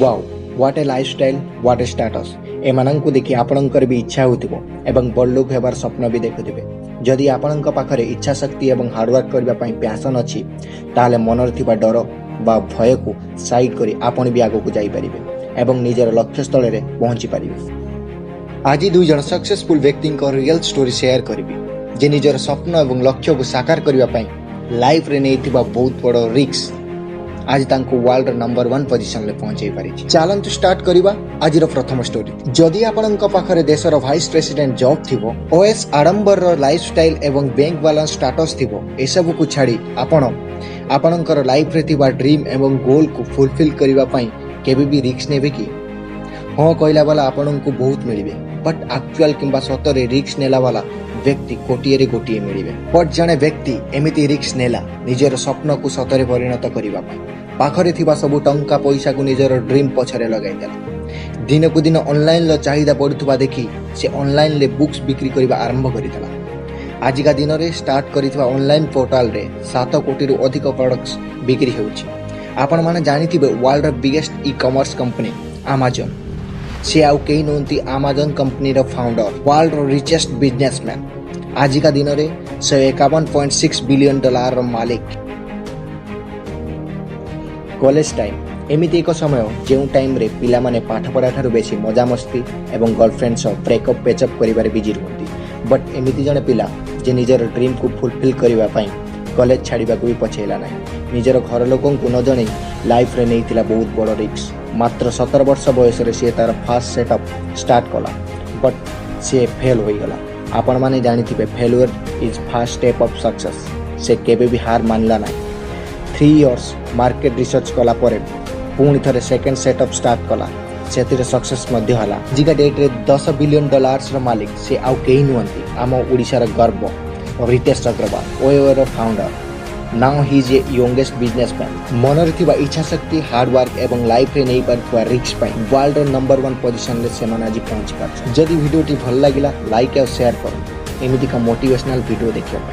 Wow, what a lifestyle, what a status! ଏମାନଙ୍କୁ ଦେଖି ଆପଣଙ୍କର ବି ଇଚ୍ଛା ହେଉଥିବ ଏବଂ ବଡ଼ଲୋକ ହେବାର ସ୍ୱପ୍ନ ବି ଦେଖୁଥିବେ। ଯଦି ଆପଣଙ୍କ ପାଖରେ ଇଚ୍ଛା ଶକ୍ତି ଏବଂ ହାର୍ଡ଼ୱାର୍କ କରିବା ପାଇଁ ପ୍ୟାସନ୍ ଅଛି, ତାହେଲେ ମନରେ ଥିବା ଡର ବା ଭୟକୁ ସାଇଡ୍ କରି ଆପଣ ବି ଆଗକୁ ଯାଇପାରିବେ ଏବଂ ନିଜର ଲକ୍ଷ୍ୟସ୍ଥଳରେ ପହଞ୍ଚି ପାରିବେ। ଆଜି ଦୁଇ ଜଣ ସକ୍ସେସଫୁଲ୍ ବ୍ୟକ୍ତିଙ୍କ ରିଅଲ୍ ଷ୍ଟୋରି ସେୟାର କରିବି, ଯେ ନିଜର ସ୍ୱପ୍ନ ଏବଂ ଲକ୍ଷ୍ୟକୁ ସାକାର କରିବା ପାଇଁ ଲାଇଫ୍ରେ ନେଇଥିବା ବହୁତ ବଡ଼ ରିସ୍କ ଆଜି ତାଙ୍କୁ ୱାର୍ଲଡର ନମ୍ବର ୱାନ୍ ପୋଜିସନରେ ପହଞ୍ଚାଇ ପାରିଛି। ଚାଲନ୍ତୁ ଷ୍ଟାର୍ଟ କରିବା ଆଜିର ପ୍ରଥମ ଷ୍ଟୋରି। ଯଦି ଆପଣଙ୍କ ପାଖରେ ଦେଶର ଭାଇସ୍ ପ୍ରେସିଡେଣ୍ଟ ଜବ୍ ଥିବ, ଐଶ ଆଡମ୍ବରର ଲାଇଫଷ୍ଟାଇଲ ଏବଂ ବ୍ୟାଙ୍କ ବାଲାନ୍ସ ଷ୍ଟାଟସ୍ ଥିବ, ଏସବୁକୁ ଛାଡ଼ି ଆପଣ ଆପଣଙ୍କର ଲାଇଫରେ ଥିବା ଡ୍ରିମ୍ ଏବଂ ଗୋଲକୁ ଫୁଲଫିଲ୍ କରିବା ପାଇଁ କେବେ ବି ରିସ୍କ ନେବେ କି? ହଁ କହିଲା ବାଲା ଆପଣଙ୍କୁ ବହୁତ ମିଳିବେ, ବଟ୍ ଆକ୍ଚୁଆଲ କିମ୍ବା ସତରେ ରିସ୍କ ନେଲା ବାଲା ବ୍ୟକ୍ତି କୋଟିଏରେ ଗୋଟିଏ ମିଳିବେ। ବଟ୍ ଜଣେ ବ୍ୟକ୍ତି ଏମିତି ରିସ୍କ ନେଲା ନିଜର ସ୍ୱପ୍ନକୁ ସତରେ ପରିଣତ କରିବା ପାଇଁ। ପାଖରେ ଥିବା ସବୁ ଟଙ୍କା ପଇସାକୁ ନିଜର ଡ୍ରିମ୍ ପଛରେ ଲଗାଇଦେଲା। ଦିନକୁ ଦିନ ଅନଲାଇନର ଚାହିଦା ବଢ଼ୁଥିବା ଦେଖି ସେ ଅନଲାଇନରେ ବୁକ୍ସ ବିକ୍ରି କରିବା ଆରମ୍ଭ କରିଦେଲା। ଆଜିକା ଦିନରେ ଷ୍ଟାର୍ଟ କରିଥିବା ଅନଲାଇନ ପୋର୍ଟାଲରେ 7 କୋଟିରୁ ଅଧିକ ପ୍ରଡକ୍ଟସ୍ ବିକ୍ରି ହେଉଛି। ଆପଣମାନେ ଜାଣିଥିବେ, ୱାର୍ଲଡର biggest e commerce company Amazon. ସେ ଆଉ କେହି ନୁହନ୍ତି, ଆମାଜନ କମ୍ପାନୀର ଫାଉଣ୍ଡର, ୱାର୍ଲଡର ରିଚେଷ୍ଟ ବିଜନେସମ୍ୟାନ୍, ଆଜିକା ଦିନରେ 151.6 ବିଲିୟନ ଡଲାରର ମାଲିକ। କଲେଜ ଟାଇମ୍ ଏମିତି ଏକ ସମୟ, ଯେଉଁ ଟାଇମ୍ରେ ପିଲାମାନେ ପାଠପଢ଼ା ଠାରୁ ବେଶୀ ମଜାମସ୍ତି ଏବଂ ଗର୍ଲଫ୍ରେଣ୍ଡ ସହ ବ୍ରେକଅପ୍ ପେଚଅପ୍ କରିବାରେ ବିଜି ରୁହନ୍ତି। ବଟ୍ ଏମିତି ଜଣେ ପିଲା, ଯେ ନିଜର ଡ୍ରିମ୍କୁ ଫୁଲଫିଲ୍ କରିବା ପାଇଁ କଲେଜ ଛାଡ଼ିବାକୁ ବି ପଛେଇଲା ନାହିଁ। ନିଜର ଘର ଲୋକଙ୍କୁ ନ ଜଣେଇ ଲାଇଫ୍ରେ ନେଇଥିଲା ବହୁତ ବଡ଼ ରିସ୍କ। ମାତ୍ର 17 ବର୍ଷ ବୟସରେ ସିଏ ତାର ଫାଷ୍ଟ ସେଟଅପ୍ ଷ୍ଟାର୍ଟ କଲା, ବଟ୍ ସିଏ ଫେଲ୍ ହୋଇଗଲା। ଆପଣମାନେ ଜାଣିଥିବେ, failure is first step of success. ସେ କେବେ ବି ହାର ମାନିଲା ନାହିଁ। 3 ଇୟର୍ସ ମାର୍କେଟ ରିସର୍ଚ୍ଚ କଲା ପରେ ପୁଣି ଥରେ ସେକେଣ୍ଡ ସେଟଅପ୍ ଷ୍ଟାର୍ଟ କଲା। ସେଥିରେ ସକ୍ସେସ୍ ମଧ୍ୟ ହେଲା। ଆଜିକା ଡେଟ୍ରେ 10 ବିଲିୟନ ଡଲାର୍ସର ମାଲିକ। ସେ ଆଉ କେହି ନୁହନ୍ତି, ଆମ ଓଡ଼ିଶାର ଗର୍ବ Ritesh Agarwal, ଓୟୋର founder. Now he is a youngest businessman. ମନରେ ଥିବା ଇଚ୍ଛାଶକ୍ତି, ହାର୍ଡୱାର୍କ ଏବଂ ଲାଇଫ୍ରେ ନେଇପାରୁଥିବା ରିସ୍କ ପାଇଁ ୱାର୍ଲଡର ନମ୍ବର ୱାନ୍ ପୋଜିସନରେ ସେମାନେ ଆଜି ପହଞ୍ଚି ପାରୁଛନ୍ତି। ଯଦି ଭିଡ଼ିଓଟି ଭଲ ଲାଗିଲା, ଲାଇକ୍ ଆଉ ସେୟାର କରନ୍ତୁ ଏମିତିକା ମୋଟିଭେସନାଲ ଭିଡ଼ିଓ ଦେଖିବା ପାଇଁ।